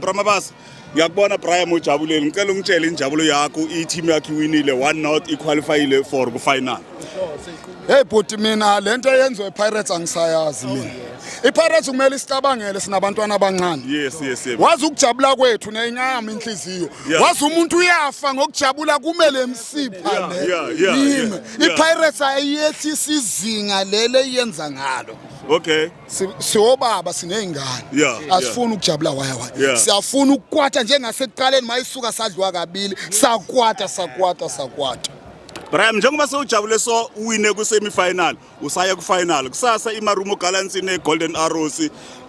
Bra Mabasa, ngiyakubona Brian ujabulile. Ngicela ungitshele injabulo yakho, i-team yakho iwinile 1-0, iqualifyile for ku-final. Hey bhuti, mina lento eyenziwe iPirates angisayazi mina. IPirates kumele isicabangele, sinabantwana abancane. Wazi ukujabula kwethu nenyama inhliziyo. Wazi umuntu uyafa ngokujabula, kumele msipha le. Yimi. iPirates ayiyehlisa izinga lele eyenza ngalo. Siwobaba, siney'ngane. Asifuni ukujabula waya waya. Siyafuna ukukwata njengasekuqaleni, mayisuka sadliwa kabili, sakwata, sakwata, sakwata. Brian, njengoba sewujabule, so uwine ku-semi-final, usaya ku-final kusasa, iMarumo Gallants ne-Golden Arrows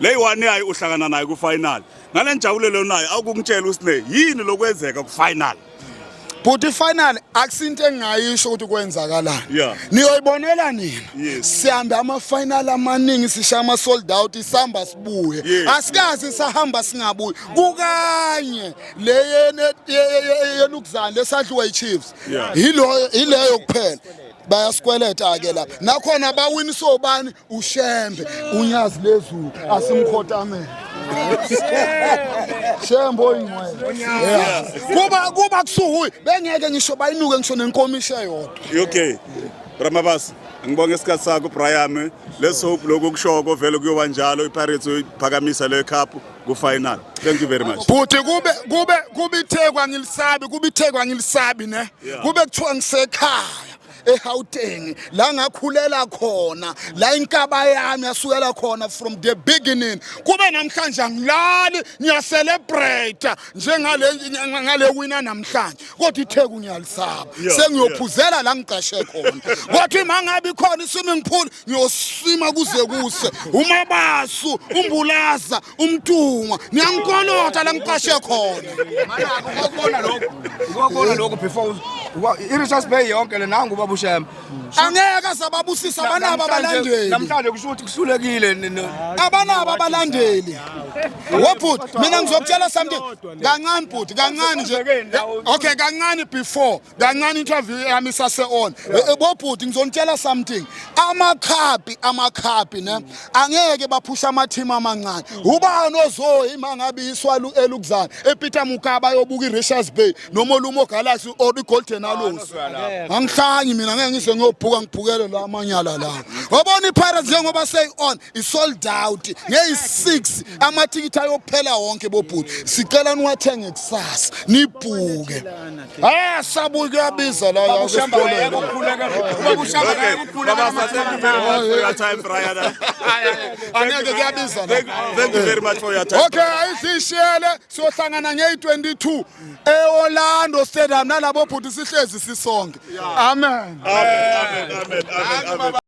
le yi-one yayo uhlangana nayo ku-final. Ngale njabulelo nayo, awukungitshela usine yini lokwenzeka ku-final? But ifinal akusinto engingayisho ukuthi kwenzakalani. Niyoyibonela nina. Sihambe ama-final amaningi, sishaya ama-sold out, isihamba sibuye. Asikaze sahamba singabuyi. Kukanye le yelukuzane lesadliwa i-Chiefs. Yiloyo, ileyo kuphela. Bayasikweleta ke lapha nakhona, bawinisa obani? Ushembe, unyazi lezulu, asimkhotamele Shembe oyingcwele. Yeah. Kuba kusuhuyi bengeke ngisho bayinuke ngisho nenkomishi eyodwa. Okay, Bra Mabasa, ngibonga isikhathi sakho Brian. Let's hope lokhu kushoko vele kuyoba njalo, iPirates uyiphakamisa le cup ku-final. Thank you very much. Bhuti, kube iTheku angilisabi, kube iTheku angilisabi ne. Kube kuthiwa ngisekhaya eGauteng la ngakhulela khona, la inkaba yami yasukela khona from the beginning, kube namhlanje angilali, ngiyacelebrate njengale ngale wina namhlanje, kodwa iTheku ngiyalisaba. Sengiyophuzela la ngiqashe khona, kodwa ima ngabe ikhona iswimming pool ngiyoswima kuze kuse. Umabasu, umbulaza, umtungwa, niyangikolota la ngiqashe khona. Ukubona lokhu, ukubona lokhu before i-Richards Bay yonke le, nangu ubaba uShembe. Angeke azababusisa, abanabo abalandeli. Namhlanje kusho ukuthi kuhlulekile Abanabo abalandeli wobhuti. Mina ngizokutshela something kancane bhuti, kancane nje. Okay, kancane before, kancane, interview yami isase on. Bobhuti, ngizonitshela something. Amakhapi, amakhapi ne, angeke baphusha ama-team amancane. Ubani ozoyima ngabe iswa elukuzana ePeter Mokaba yobuka i-Richards Bay noma oLumo Galaxy or i-Golden Arrows? Angihlanyi mina, ngeke ngize ngiyobhuka, ngibhukele la amanyala la. Wabona i-Pirates njengoba seyi-on, i-sold out ngeyi-6, amathikithi ayophela wonke. Bobhuti, sicela niwathenge kusasa, nibhuke. Ah, sabuye, kuyabiza la Ubaba uShembe esikoleni. akayeke ukukhuleka, ubaba uShembe akayeke Okay. ukukhuleka. Mabasa, thank you very much for your time, Brian. Angeke, kuyabiza la. Thank you very much for your time. Okay, ayisishiyele, siyohlangana ngeyi-22 e-Orlando Stadium nalabo bhuti, sihlezi sisonke. Amen. Amen, amen, amen, amen, amen.